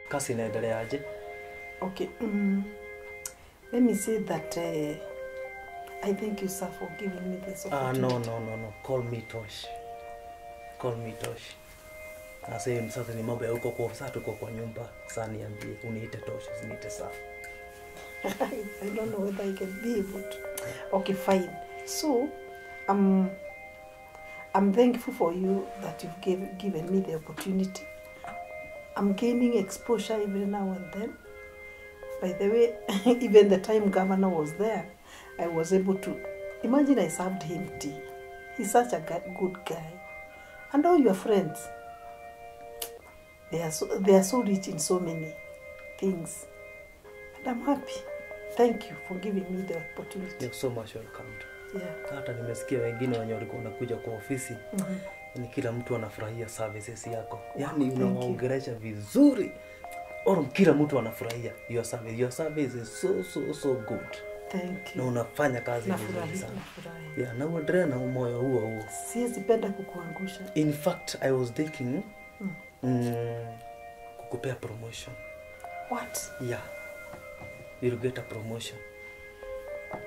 Kazi inaendelea aje? Okay. Let me say that I thank you, sir, for giving me this opportunity. No. Call me Tosh. Call me Tosh. Sasa sasa ni mambo ya huko kwa sasa tuko kwa nyumba. Sasa niambie uniite Tosh, usiniite sir. I don't know whether I can be able to. Okay, fine. So, I'm thankful for you that you've given me the opportunity. I'm gaining exposure every now and then. By the way, even the time governor was there, I was able to, imagine I served him tea. He's such a good guy. And all your friends, they are so rich in so many things. And I'm happy. Thank you for giving me the opportunity. You're so much welcome. Yeah. Hata nimesikia wengine wenye walikuwa wanakuja kwa ofisi. Ni kila mtu anafurahia services yako. Yaani unawaongelesha vizuri. Or kila mtu anafurahia your service. Your service is so good. Thank you. Na unafanya kazi vizuri sana. Yeah, na uendelee na moyo huo huo. Siwezi penda kukuangusha. In fact, I was thinking kukupea promotion. What? Yeah. You'll get a promotion.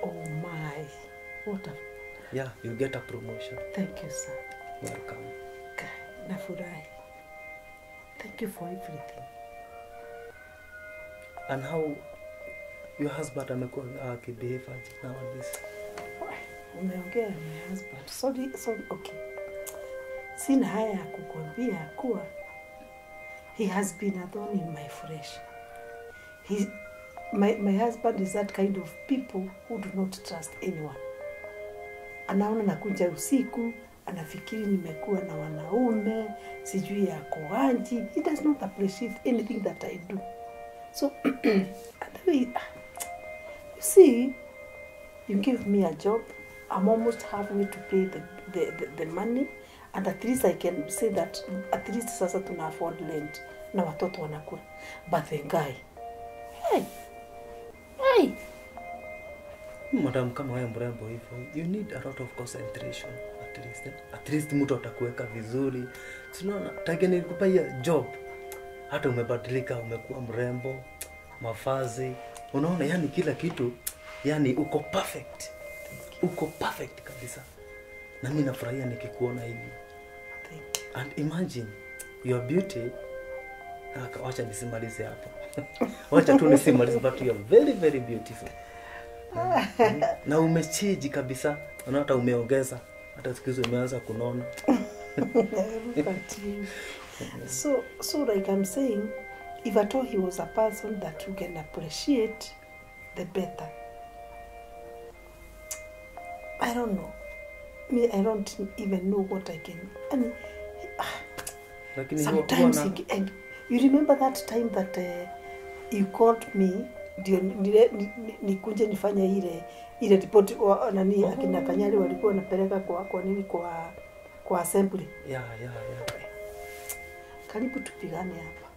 Oh my. What a... Yeah, you'll get a promotion. Thank you, sir. Welcome. Nafurahi. Thank you for everything. And how your husband amekuwa akibehave nowadays? Umeongea my husband. Sorry, okay. Sina haya ya kukuambia kuwa he has been a thorn in my flesh. My husband is that kind of people who do not trust anyone. Anaona nakuja usiku, anafikiri nimekuwa na wanaume, sijui yako anji. He does not appreciate anything that I do. So, you see, you give me a job, I'm almost halfway to pay the money, and at least I can say that at least sasa tuna afford rent na watoto wanakula. But the guy, hey. Madam, kama wewe mrembo hivyo, you need a lot of concentration at least. At least mtu atakuweka vizuri. Tunaona tangu nilikupa hiyo job, hata umebadilika, umekuwa mrembo, mavazi, unaona yani kila kitu, yani uko perfect. Uko perfect kabisa. Na mimi nafurahia nikikuona hivi. Thank you. And imagine your beauty. Wacha nisimalize hapo. Wacha tu nisimalize, but you are very very beautiful. Na umechange kabisa. Unaona hata umeongeza. Hata siku hizi umeanza kunona. Look at you. So like I'm saying, if at all he was a person that you can appreciate, the better. I don't know. Me, I don't even know what I can. And sometimes, and you remember that time that you called me, ndio nikuje nifanye ile report nani akina Kanyari walikuwa wanapeleka kwa nini kwa assembly. Yeah. Karibu tupigane hapa.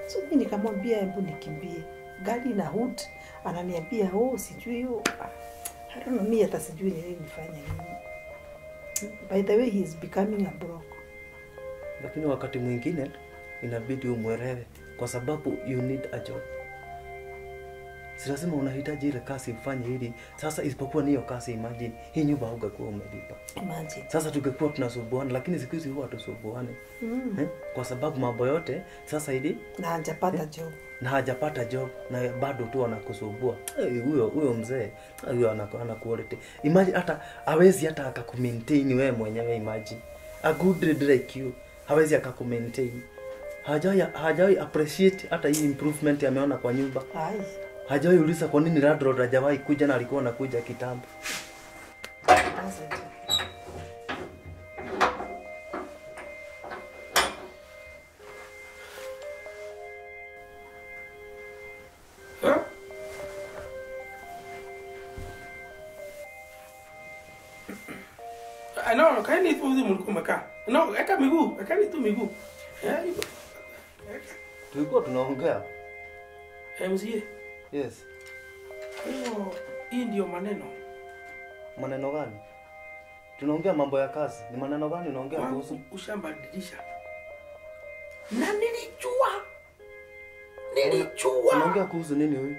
So mimi nikamwambia hebu nikimbie. Gari na hood ananiambia oh sijui hiyo. I don't know, mimi hata sijui nini nifanye nini. By the way, he is becoming a broke. Lakini wakati mwingine inabidi umwelewe kwa sababu you need a job. Si lazima unahitaji ile kazi ufanye hili. Sasa isipokuwa ni hiyo kazi, imagine hii nyumba hungekuwa umelipa. Imagine. Sasa tungekuwa tunasumbuana, lakini siku hizi huwa tusumbuane. Kwa sababu mambo yote sasa hili na hajapata job. Na hajapata job na bado tu anakusumbua. Huyo mzee, huyo anakualete. Imagine hata hawezi hata akakumaintain wewe mwenyewe, imagine. A good leader like you hawezi akakumaintain. Hajawahi appreciate hata hii improvement ameona kwa nyumba. Ai. Hajawahi uliza kwa nini landlord hajawahi kuja na alikuwa anakuja kitambo. No, kaeni tu mlikuwa mmekaa. No, eka miguu, ekani tu miguu. Tulikuwa tunaongea. Mzee. Yes. Hiyo hii ndio maneno. Maneno gani? Tunaongea mambo ya kazi. Ni maneno gani unaongea kuhusu? Ushambadilisha. Na nilijua. Nilijua. Unaongea kuhusu nini huyu?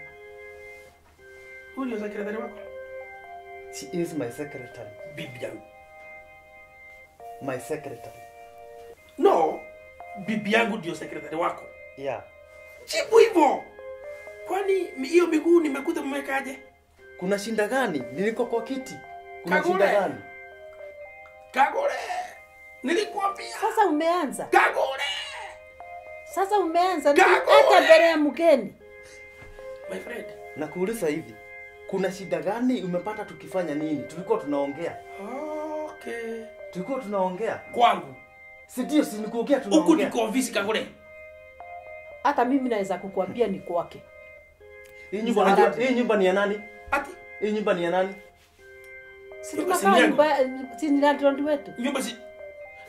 Huyu ndio secretary wako? She is my secretary. Bibi yangu. My secretary. No, bibi yangu ndio secretary wako. Yeah. Jibu hivyo. Kwani hiyo miguu nimekuta mmekaje? Kuna shinda gani? Niliko kwa kiti. Kuna shinda gani? Kagore. Nilikuambia. Sasa umeanza. Kagore. Sasa umeanza hata mbele ya mgeni. My friend, nakuuliza hivi. Kuna shida gani umepata tukifanya nini? Tulikuwa tunaongea. Okay. Tulikuwa tunaongea. Kwangu. Si ndio, si nikuongea tunaongea. Huku niko ofisi Kagore. Hata mimi naweza kukuambia ni kwake. Hii nyumba unajua, hii nyumba ni ya nani? Ati hii nyumba ni ya nani? Si tunakaa nyumba, si ni landlord wetu. Nyumba si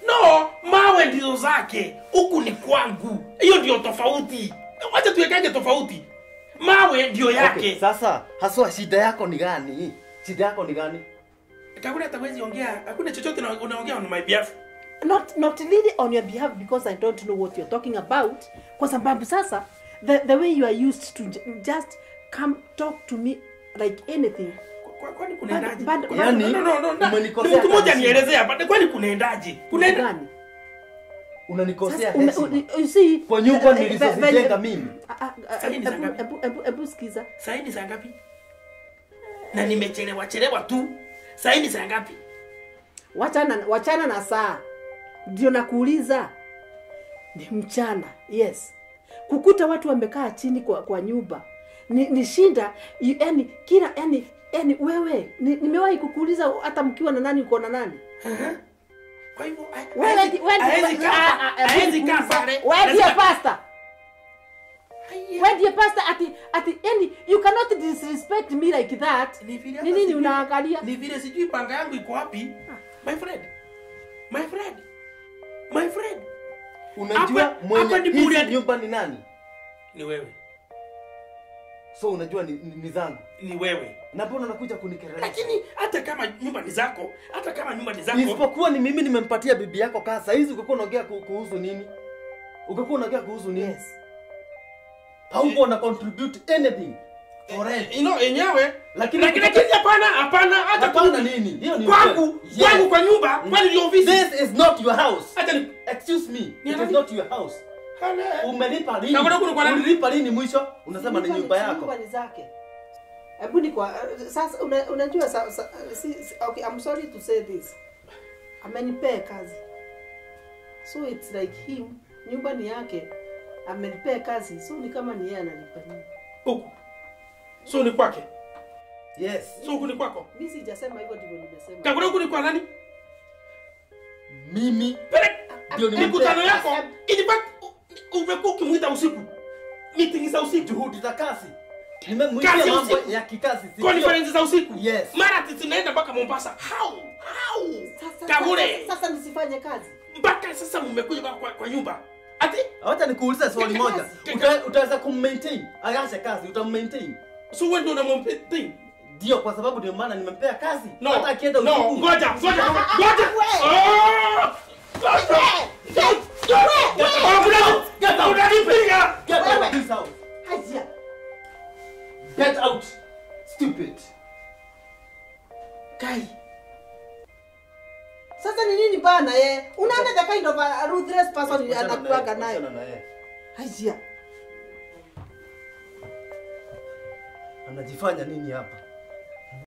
No, mawe ndizo zake. Huku ni kwangu. Hiyo ndio tofauti. Wacha tuwekane tofauti. Mawe ndio yake. Okay, sasa haswa shida yako ni gani? Shida yako ni gani? Hakuna hata huwezi ongea. Hakuna chochote unaongea on my behalf. Not really on your behalf because I don't know what you're talking about. Kwa sababu sasa the way you are used to just come talk to me like anything. Kwani kunaendaje? Yaani no. Umenikosea. Mtu mmoja nielezea hapa. Kwani kunaendaje? Kunaenda gani? Unanikosea heshima. You see, kwa nyumba nilizozijenga mimi. Ebu sikiza. Sasa ni saa ngapi? Na nimechelewa chelewa tu. Sasa ni saa ngapi? Wachana na saa. Ndio nakuuliza. Ni mchana. Yes. Kukuta watu wamekaa chini kwa nyumba. Ni shinda, yani kila yani wewe nimewahi kukuuliza hata mkiwa na nani uko na nani? Kwa hivyo wewe ndiye pastor. Wewe ndiye pastor ati yani you cannot disrespect me like that. Ni nini unaangalia? Ni vile sijui panga yangu iko wapi. My friend. My friend. Unajua mwenye hizi nyumba ni nani? Ni wewe. So unajua ni zangu. Ni wewe. Na mbona unakuja kunikerelea? Lakini hata kama nyumba ni zako, isipokuwa ni mimi nimempatia bibi yako kazi. Hizi ungekuwa unaongea kuhusu nini? Ungekuwa unaongea kuhusu nini? Yes. Hauko na contribute anything for rent. You know yenyewe. Lakini hapana hata kuna nini? Hiyo ni kwangu, yes. Kwangu kwa nyumba, kwani ni ofisi. This is not your house. Hata excuse me. It is not your house. Umelipa lini? Umelipa lini mwisho? Unasema ni nyumba yako. Nyumba ni zake. Hebu ni kwa sasa unajua okay, I'm sorry to say this. Amenipea kazi. So it's like him, nyumba ni yake. Amenipea kazi. So ni kama ni yeye analipa nyumba. Huku. So ni kwake. Yes. So huku ni kwako. Mimi sijasema hivyo ndivyo nimesema. Kagure huku ni kwa nani? Mimi. Ndio ni mikutano yako. In fact umekuwa ukimuita usiku. Meeting za usiku, juhudi za kazi. Nimemwita mambo ya kikazi. Conference za usiku. Yes. Mara tunaenda mpaka Mombasa. How? Kagure. Sasa nisifanye kazi. Mpaka sasa mmekuja kwa nyumba. Ati? Acha nikuulize swali moja. Utaweza kummaintain? Aache kazi, utammaintain. So wewe ndio unammaintain? Ndio, kwa sababu ndio maana nimempea kazi. No. Hata akienda usiku. No, ngoja. Get out of this house. Get out. Stupid. Kai. Sasa ni nini bana eh? Unaona the kind of a ruthless person anakuwa nayo. Haya. Anajifanya nini hapa?